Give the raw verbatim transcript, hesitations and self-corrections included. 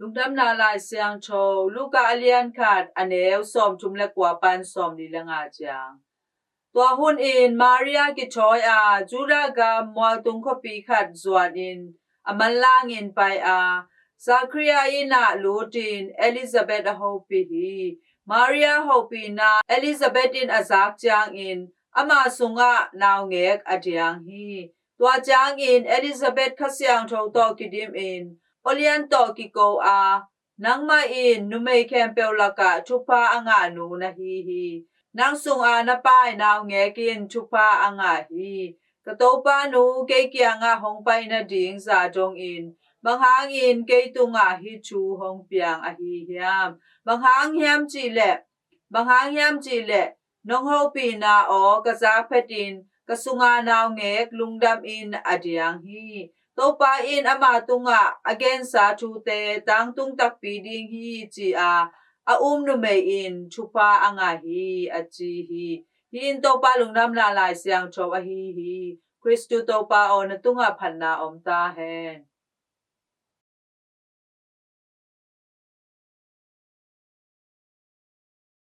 Lungdamna Lai Siangtho, Luka a lian khat, a neu sawmthum le kua pan sawmli le nga ciang. Tua hunin Maria kithawi a, Judah gam mualtung khuapi khat zuanin a manlangin pai a, Zakaria inn ah lutin Elizabeth a hopih hi. Maria hopihna Elizabeth in a zak ciangin ama sungah naungek a diang hi. Tua ciangin Elizabeth Kha Siangtho tawh kidimin, aw lian tawh kiko a, nangmah in numei khempeuh lakah thupha a ngah nu na hi hi. Nang sunga na pai naungek in thupha a ngah hi. Ka Topa nu kei kiangah hong pai nading zah dongin, bang hangin kei tungah hih thu hong piang ahi hiam? Bang hang hiam cihleh, bang hang hiam cihleh, nong hopihna aw ka zak phetin ka sunga naungek lungdamin a diang hi. Topa in ama tungah a gensa thute tangtung takpi ding hi, ci-a a um numei in thupha a ngah hi, a ci hi. Hih in Topa Lungdamna Lai Siangtho ahi hi. Khristu Topa aw, na tungah phatna om ta hen.